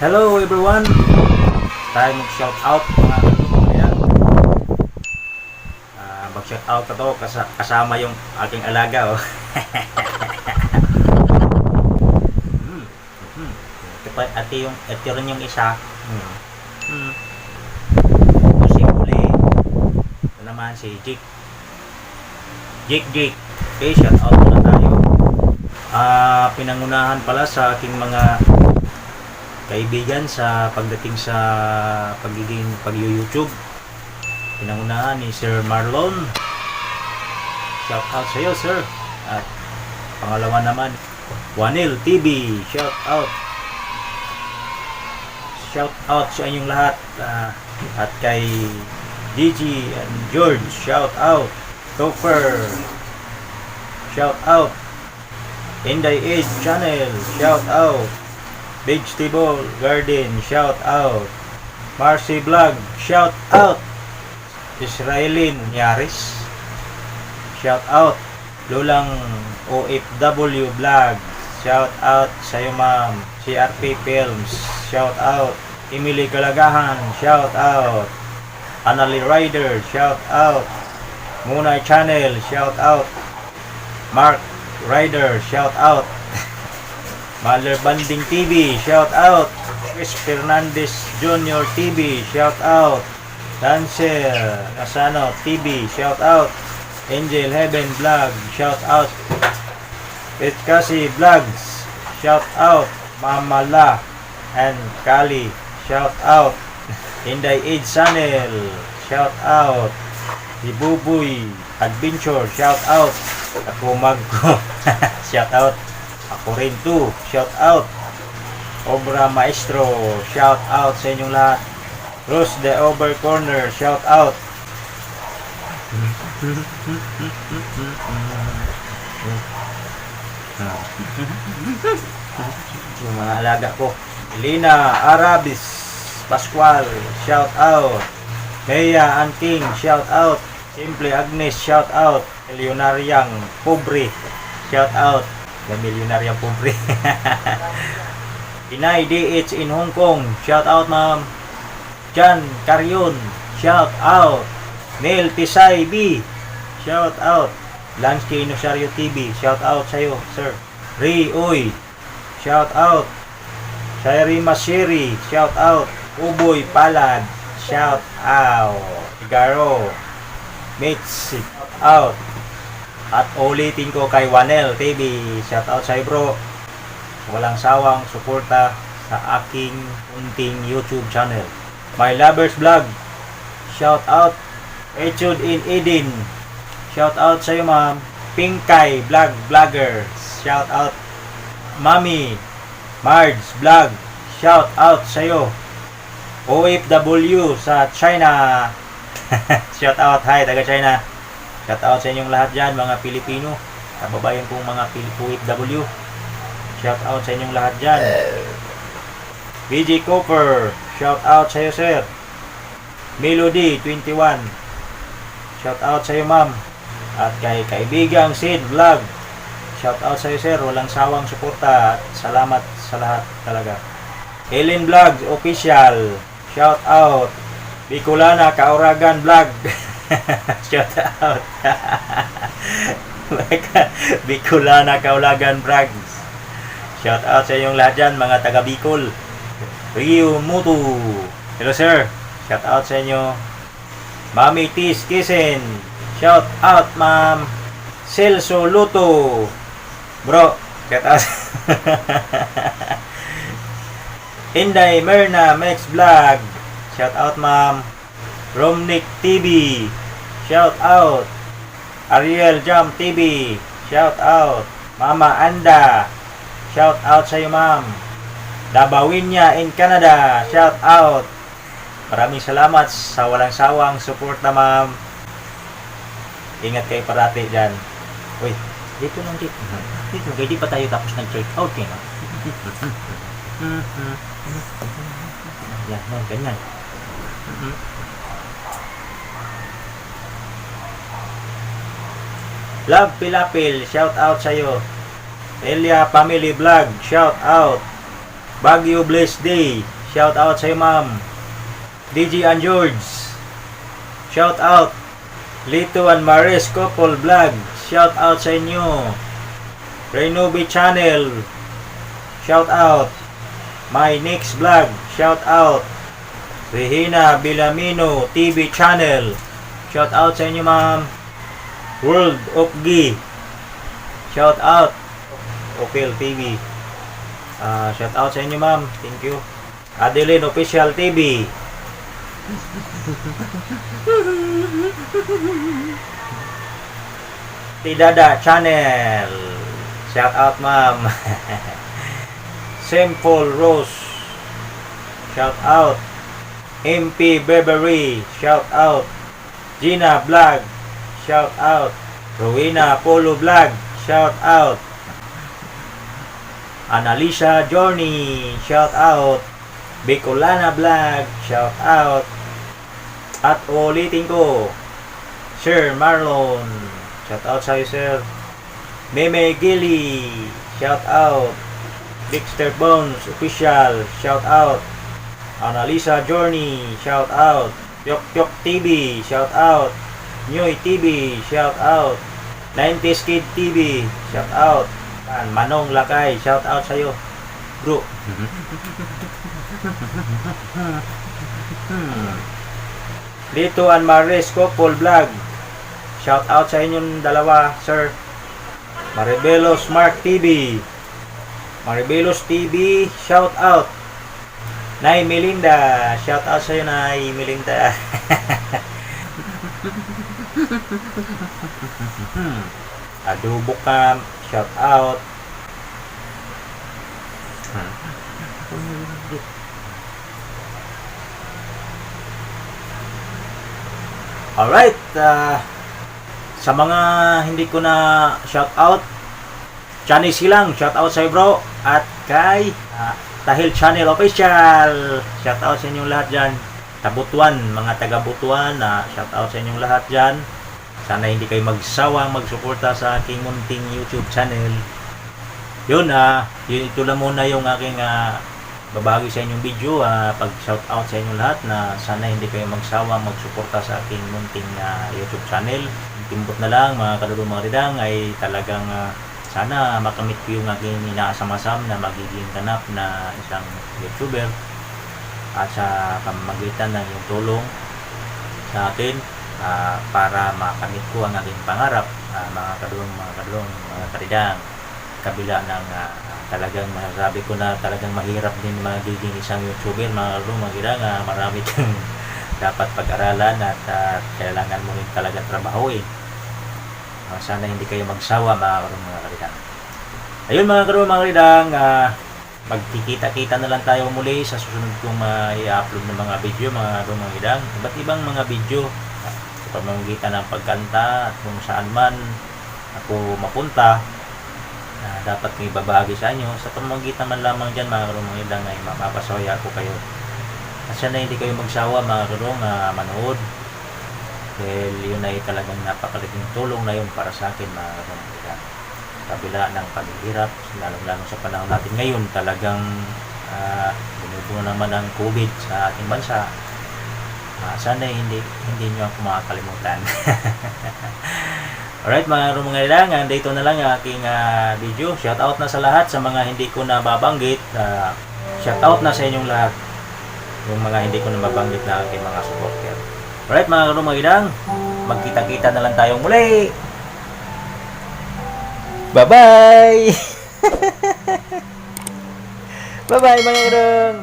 Hello everyone! Tayo mag-shout out mga katubayan. Mag-shout out ka to kasama yung aking alaga. Oh. Ito rin yung isa. Kasi uli, ito naman si Jake. Okay, shout out muna tayo. Pinangunahan pala sa aking mga kaibigan sa pagdating sa pag-YouTube. Pinangunahan ni Sir Marlon. Shout out sa iyo, sir. At pangalawa naman, Wanil TV. Shout out sa inyong lahat. At kay Gigi and George, shout out. Topher, shout out. Inday Age Channel, shout out. Vegetable Garden, shout out. Marcy Vlog, shout out. Israelin Yaris, shout out. Lulang OFW Vlog, shout out sa iyo ma'am. CRP Films, shout out. Emily Galagahan, shout out. Anali Rider, shout out. Munay Channel, shout out. Mark Rider, shout out. Maler Banding TV, shout out. Chris Fernandez Jr. TV, shout out. Dancer Nasano TV, shout out. Angel Heaven Vlog, shout out. Petkasi Vlogs, shout out. Mamala and Kali, shout out. Inday Age Channel, shout out. Ibubuy Adventure, shout out. Ako Magko, shout out. Ako rin too, shout out. Obra Maestro, shout out sa inyong lahat. Rose the Over Corner, shout out. Yung mga alaga ko. Elena Arabis Pascual, shout out. Mea Anking, shout out. Simple Agnes, shout out. Milyonariang Pobre, shout out. The Milyonariang Pobre. Inay DH in Hong Kong, shout out ma'am. Jan Carrion, shout out. Neil Tisay B, shout out. Lansky Inosario TV, shout out sa'yo, sir. Ray Uy, shout out. Sherry Masiri, shout out. Uboy Palad, shout out. Igaro Mitch, shout out. At ulitin ko kay Wanel TV, shout out sa'yo bro. Walang sawang suporta sa aking unting YouTube channel. My Lovers Vlog, shout out. Etude in Eden, shout out sa iyo ma'am. Pinkay Vlogger, shout out. Mami Marge Vlog, shout out sa iyo. OFW sa China, shout out. Hi taga China, shout out sa inyong lahat dyan mga Pilipino, kababayan kong mga OFW, shout out sa inyong lahat dyan. VJ Cooper, shout out sa iyo sir. Melody 21, shout out sa iyo ma'am. At kay kaibigang Sid Vlog, shout out sa iyo sir. Walang sawang suporta at salamat sa lahat talaga. Ellen Vlogs Official, shout out. Bicolana Kauragan Vlog, shout out. Bicolana Kauragan Vlogs, shout out sa inyong lahat dyan mga taga Bicol. Rio Mutu, hello sir, shout out sa inyo. Mami Tis Kisen, shout out ma'am. Celso Luto, bro, shout out. Inday Merna Max Vlog, shout out ma'am. Romnick TV, shout out. Ariel Jam TV, shout out. Mama Anda, shout out sa iyo ma'am. Dabawinya in Canada, shout out. Maraming salamat sa walang sawang support na ma'am. Ingat kayo parati dyan. Uy, dito lang dito. Dito, kaya di pa tayo tapos nag-check out eh, no? Yan, ganyan. Love Pilapil, shout out sa'yo. Elia Family Vlog, shout out. Baguio Blessed Day, shout out sa iyo ma'am. DJ and George, shout out. Lito and Maris Couple Vlog, shout out sa inyo. Renobi Channel, shout out. My Next Vlog, shout out. Regina Bilamino TV Channel, shout out sa inyo ma'am. World of G, shout out. Opel TV, shout out sa inyo ma'am, thank you. Adeline Official TV, Tidada Channel, shout out ma'am. Simple Rose, shout out. MP Beverly, shout out. Gina Vlog, shout out. Rowena Polo Vlog, shout out. Annalisa Journey, shout out. Bicolana Vlog, shout out. At ulitin ko, Sir Marlon, shout out sa iyo sir. Meme Gilly, shout out. Dexter Bones Official, shout out. Annalisa Journey, shout out. Pyok Pyok TV, shout out. Nyoy TV, shout out. 90s Kid TV, shout out. Manong Lakay, shout out sa iyo bro. Lito and Maris Couple Vlog, shout out sa inyong dalawa sir. Maribelos Mark TV, Maribelos TV, shout out. Nay Melinda, shout out sa iyo Nay Melinda. Adobo Cam, shout out. Alright, sa mga hindi ko na shout out, Chani Silang, shout out sa iyo bro. At kay Tahil Channel Official, shout out sa inyong lahat dyan. Tabutuan, mga taga Butuan, shout out sa inyong lahat dyan. Sana hindi kayo magsawang magsuporta sa aking munting YouTube channel. Yun, ito lang muna yung aking babagi sa inyong video. Pag shout out sa inyong lahat na sana hindi kayo magsawang magsuporta sa aking munting YouTube channel. Timbot na lang mga kalulong mga ridang ay talagang sana makamit ko yung aking inaasam-asam na magiging ganap na isang YouTuber at sa pamamagitan ng yung tulong sa akin para makamit ko ang aking pangarap, mga kadulong, mga karidang, kabila ng talagang masasabi ko na talagang mahirap din magiging isang YouTuber, mga kadulong, mga karidang, marami kang dapat pag-aralan at kailangan mo rin talaga trabahoin. Sana hindi kayo magsawa mga karong mga karidang. Ayun mga karong mga karidang, magkikita-kita na lang tayo muli sa susunod kong i-upload ng mga video mga karong mga karidang. Iba't ibang mga video sa pamamagitan ng pagkanta at kung saan man ako mapunta, dapat may babagi sa inyo. Sa pamamagitan man lamang dyan mga karong mga karidang ay mapapasaya ko kayo. At sana hindi kayo magsawa mga karong manood. Dahil yun ay talagang napakalaking tulong na yun para sa akin mga kapatid. Kabila ng paghihirap, lalong-lalo sa panahon natin ngayon, talagang bumubuo naman ang COVID sa ating bansa. Sana hindi nyo ako makakalimutan. Alright mga kapatid, dito na lang ang aking video. Shout out na sa lahat, sa mga hindi ko na babanggit. Shout out na sa inyong lahat, yung mga hindi ko na babanggit na aking mga supporter. Alright mga karumagidang, magkita-kita na lang tayong muli. Bye-bye! Bye-bye mga karung!